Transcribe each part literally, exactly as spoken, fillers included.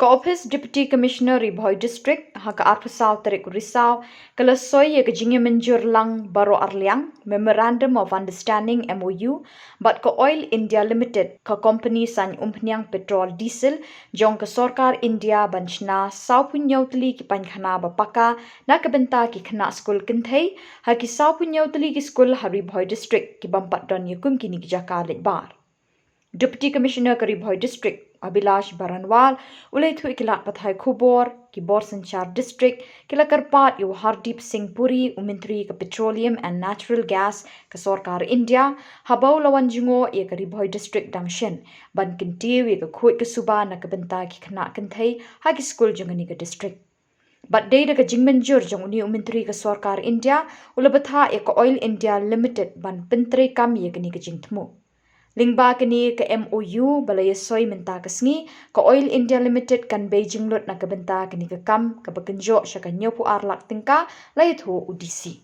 Ka Ophis Deputy Commissioner Ri Bhoi District, ha ka arphew saw tarik u Risaw, ka la soi ïa ka jingïamynjur lang baroh arliang, Memorandum of Understanding, M O U, bad ka Oil India Limited, ka kompani saiñ umphniang petrol diesel jong ka sorkar India, ban shna sawphew hynñiew tylli ki painkhana ba paka na ka bynta ki khynnah skul kynthei ha ki sawphew hynñiew tylli ki skul ha Ri Bhoi District, ki bym pat don ïa kum kine ki jaka leit bar. Deputy Commissioner ka Ri Bhoi District, Abhilash Baranwal, u la ïathuh ïa ki lad pathai khubor, ki bor synshar district ki la kyrpad ïa u Hardeep Singh Puri, u Myntri ka Petroleum and Natural Gas ka sorkar India, haba u la wan jngoh ïa ka Ri Bhoi District dang shen, ban kyntiew ïa ka khuid ka suba na ka bynta ki khynnah kynthei ha ki skul jong kane ka district. Bad dei da ka jingmynjur jong une u Myntri ka sorkar India, u la bthah ïa ka Oil India Limited ban pyntreikam ïa kane ka jingthmu. Lyngba kane ka M O U ba la ïasoi mynta ka sngi, ka Oil India Limited kan bei jinglut na ka bynta kane ka kam kaba kynjoh sha ka hynñiewphew ar lak tyngka, la ïathuh u D C.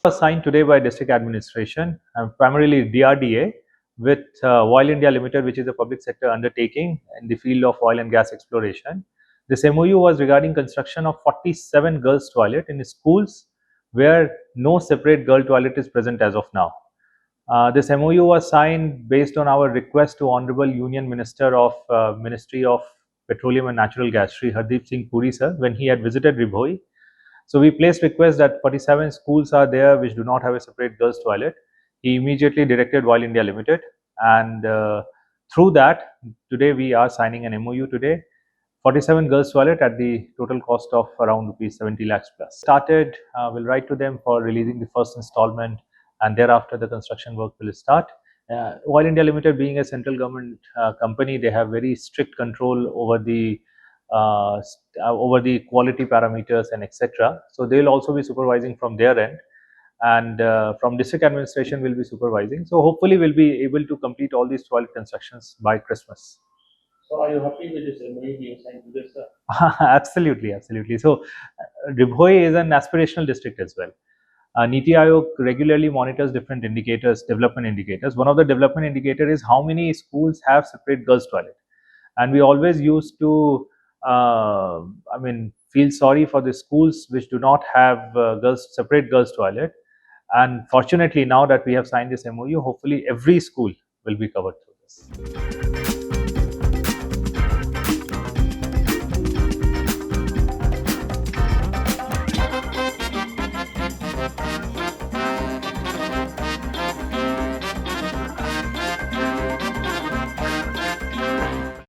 Was signed today by District Administration, uh, primarily D R D A, with uh, Oil India Limited, which is a public sector undertaking in the field of oil and gas exploration. This M O U was regarding construction of forty-seven girls' toilet in schools where no separate girl toilet is present as of now. Uh, this M O U was signed based on our request to Honorable Union Minister of uh, Ministry of Petroleum and Natural Gas, Shri Hardeep Singh Puri sir, when he had visited Ri Bhoi. So we placed request that forty-seven schools are there which do not have a separate girls' toilet. He immediately directed Oil India Limited, and uh, through that, today we are signing an M O U today. Forty-seven girls' toilet at the total cost of around rupees seventy lakhs plus. Started, uh, we'll write to them for releasing the first installment, and thereafter the construction work will start. Uh, Oil India Limited, being a central government uh, company, they have very strict control over the uh, st- uh, over the quality parameters and et cetera. So they'll also be supervising from their end, and uh, from district administration will be supervising. So hopefully we'll be able to complete all these toilet constructions by Christmas. So are you happy with this M O U being signed today, sir? Absolutely, absolutely. So uh, Ri Bhoi is an aspirational district as well. Uh, NITI Aayog regularly monitors different indicators, development indicators. One of the development indicator is how many schools have separate girls' toilet, and we always used to, uh, I mean, feel sorry for the schools which do not have uh, girls separate girls' toilet. And fortunately, now that we have signed this M O U, hopefully every school will be covered through this.